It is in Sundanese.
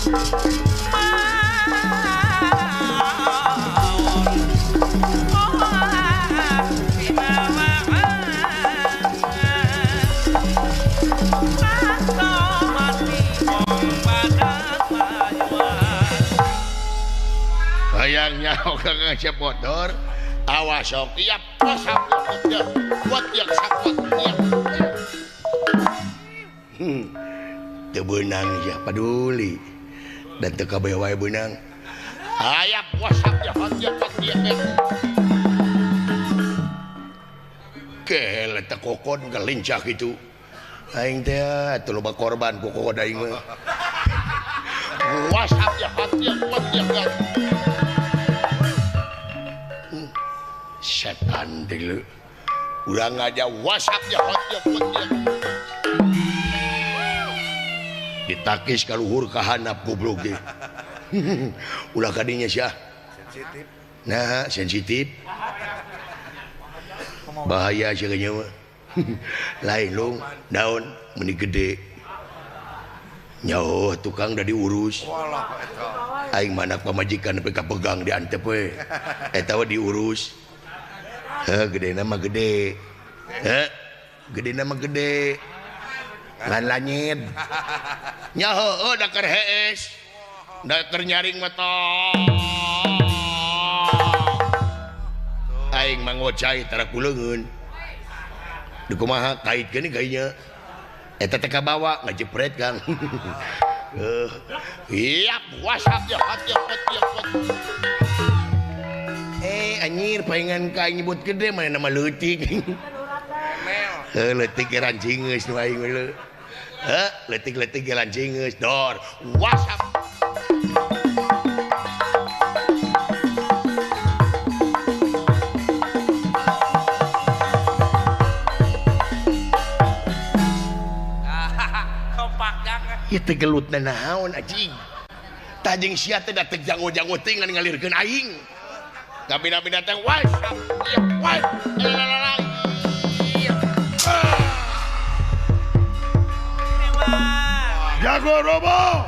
Hayangnya kang cepodor awas sok tiap buat yang sakot tiap teu beunang ya peduli dan teu kabeh wae beunang aya puasa tiap tiap tiap kel teh kokon gelincah kitu aing teh atuh loba korban ku kokon aing mah puasa tiap tiap tiap setan dulu urang aja WhatsApp ya ditakis ka luhur ka handap goblok ge ulah kadinya sia sensitif nah sensitif bahaya sia nya mah lain lung daun meuni gede nyaho tukang da diurus aing mana pamajikan nepi ka pegang diantep we eta we diurus. Heh, gede nama gede. Heh, gede nama gede. Lan langit. Nya heueuh da keur hees. Da keur nyaring mata. Aing mah ngocai tara kuleungeun. Di kumaha kaitkeun gainya. Eta teh kabawa ngajepret Kang. Iap WhatsApp ya hati hati. Anjir palingan ka nyebut gede mana nama leutik. Heuh leutik ge rancingeus nu aing we. Heuh leutik-leutik ge rancingeus dor. WhatsApp. Ieu teh gelutna naon anjing. Tajeng sia teh da teu jago-jago teuing ngalirkeun aing. Nabi-nabi datang, wah, wah, lalalala, jago robo.